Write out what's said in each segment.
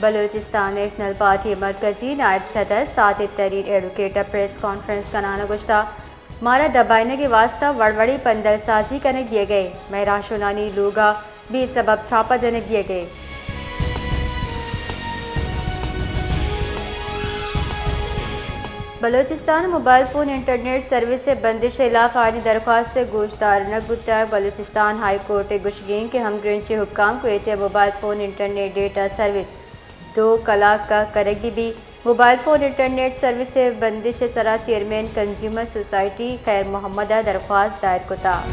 Balochistan national party مرکزی نائب صدر ساجد ترین ایڈوکیٹ ءَ پریس کانفرنس کنان ءَ گوشتہ، مارا دبائینگ ءِ واستہ وڑ وڑیں پندل سازی کنگ بیئگ ءَ، مئے راہشونانی لوگ ءَ بے سبب چھاپہ جنگ بیئگ ءَ۔ بلوچستان ءَ موبائل فون انٹرنیٹ سروس ءِ بندش ءِ ہلاپ آئینی درخواست ءِ گوشدارنگ بوتگ۔ بلوچستان ہائی کورٹ ءِ گوشگ اِنت کہ ہمگرنچیں حکام کوئٹہ ءَ mobile phone internet data service دو کلاک ءَ کنگ بہ بیت۔ موبائل فون انٹرنیٹ سروس ءِ بندش ءِ سرا چیئرمین کنزیومر سوسائٹی خیر محمد ءَ درخواست دائر کتگ۔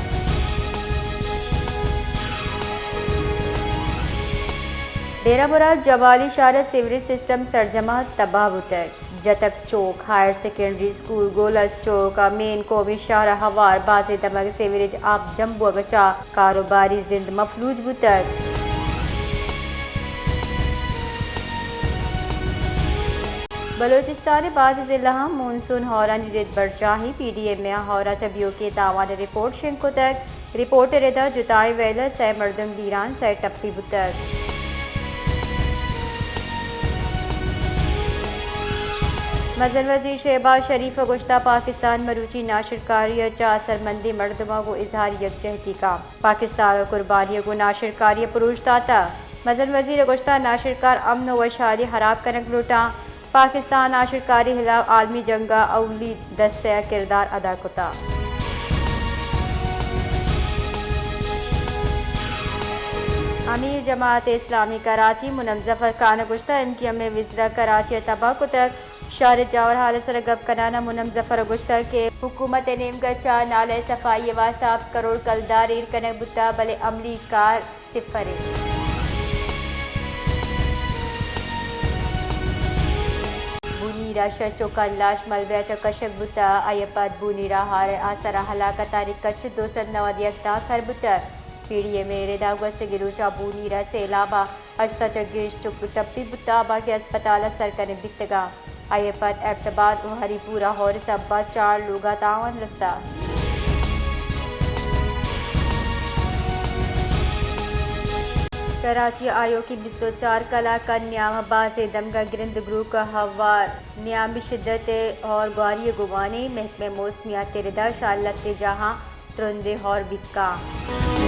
ڈیرہ مراد جمالی شہر ءِ سیوریج سسٹم سرجم ءَ تباہ بوتگ۔ جتک چوک، ہائر سیکنڈری اسکول، گولچ چوک ءُ مین قومی شہر ءَ ہوار بازیں دمگ سیوریج آپ جم بوگ ءَ چہ کاروباری زند مفلوج بوتگ۔ بلوچستان ءِ بازیں ضلعاں مونسون ہورانی رد برجاہ ایں، پی ڈی ایم اے ءَ ہور ءَ چہ بیوکیں تاوان ءِ رپورٹ شنگ کتگ۔ رپورٹ ءِ رد ءَ جتائیں ویل ءَ سئے مردم بیران، سئے ٹپی بوتگ۔ مزن وزیر شہباز شریف ءَ گوشتگ، پاکستان مروچی ناشرکاری ءَ چہ اثرمندیں مردماں گوں اظہار یکجہتی کنت۔ پاکستان ءَ قربانی ءَ گوں ناشرکاری ءَ پروش داتگ۔ مزن وزیر ءَ گوشتگ، ناشرکار امن ءُ وشحالی ہراب کنگ لوٹاں۔ پاکستان ءَ ناشرکاری ہلاپ عالمی جنگ ءَ اولی دست ءَ کردار ادا کتگ۔ امیر جماعت اسلامی کراچی منم ظفر خان ءَ گوشتگ، ایم کیو ایم ءِ وزرا کراچی ءَ تباہ کتگ۔ شہر ءِ جاورحال ءِ سرا گپ کنان ءَ منم ظفر ءَ گوشتگ کہ حکومت ءِ نیمگ ءَ چہ نالہ ءِ صفائی ءِ واستہ ہپت کروڑ کلدار ایر کنگ بوتگ، بلے عملی کار صفر اِنت۔ بونیر ءَ شش چکانی لاش ملبے ءَ چہ کشگ بوتگ۔ آئی ءَ پد بونیر ءِ ہار ءِ آسر ءَ ہلاکتانی کچ دو سد نود یک تاں سر بوتگ۔ پی ڈی ایم اے ءِ رد ءَ گوستگیں روچاں بونیر ءِ سیلاب ءَ ہشت ءَ چہ گیش چک ٹپی بوتگ، باقی ہسپتال ءَ سر کنگ بیتگ۔ آئی ءَ پد ایبٹ آباد ءُ ہری پور ءَ ہورس ءَ بد چار لوگ ءَ تاوان رستگ۔ کراچی ءَ آیوکیں بیست ءُ چار کلاک ءِ نیام ءَ بازیں دمگ ءَ گرند گروک ءَ ہوار نیامی شدت ءِ ہور گواری ءِ گمان اِنت۔ محکمہ موسمیات ءِ رد ءَ شال لہتیں جاہاں ترندیں ہور بیت کنت۔